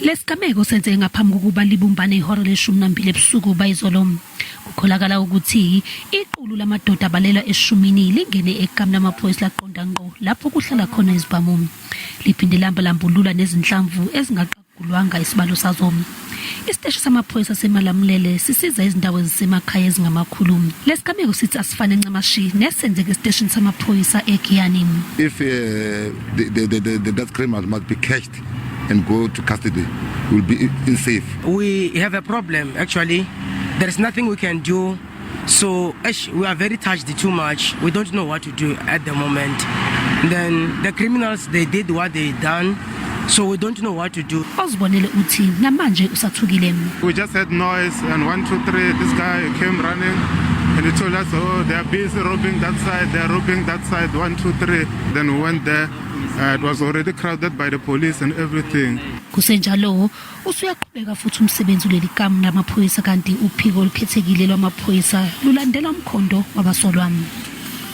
Lesigameko senzeke ngaphambi kokuba libumbane ihora leshumi nambili ebusuku bayizolo. Kukholakala ukuthi iqulu lamadoda abalelwa eshumini lingene ekamu lamaphoyisa laqonda ngqo lapho kuhlala khona izibhamu. Liphinde lamba lambulula nezinhlamvu ezingaqagulwanga isibalo sazo. Isiteshi samaphoyisa seMalamulele sisiza izindawo ezisemakhaya ezingamakhulu. Lesigameko sithi asifane ncamashi nesenzeke esiteshini samaphoyisa eGiyani. If that criminal must be catched and go to custody, will be unsafe. We have a problem, actually. There is nothing we can do. So we are very touched too much. We don't know what to do at the moment. Then the criminals, they did what they done. So we don't know what to do. Ozibonele uthi namanje usathukile. We just had noise and one, two, three, this guy came running and he told us, "Oh, they are busy robbing that side, they are robbing that side, one, two, three." Then we went there. It was already crowded by the police and everything. Kusenjalo usuyaqhubeka futhi umsebenzi kuleli kamu lamaphoyisa, kanti uphiko olukhethekile lwamaphoyisa lulandela umkhondo wabasolwa.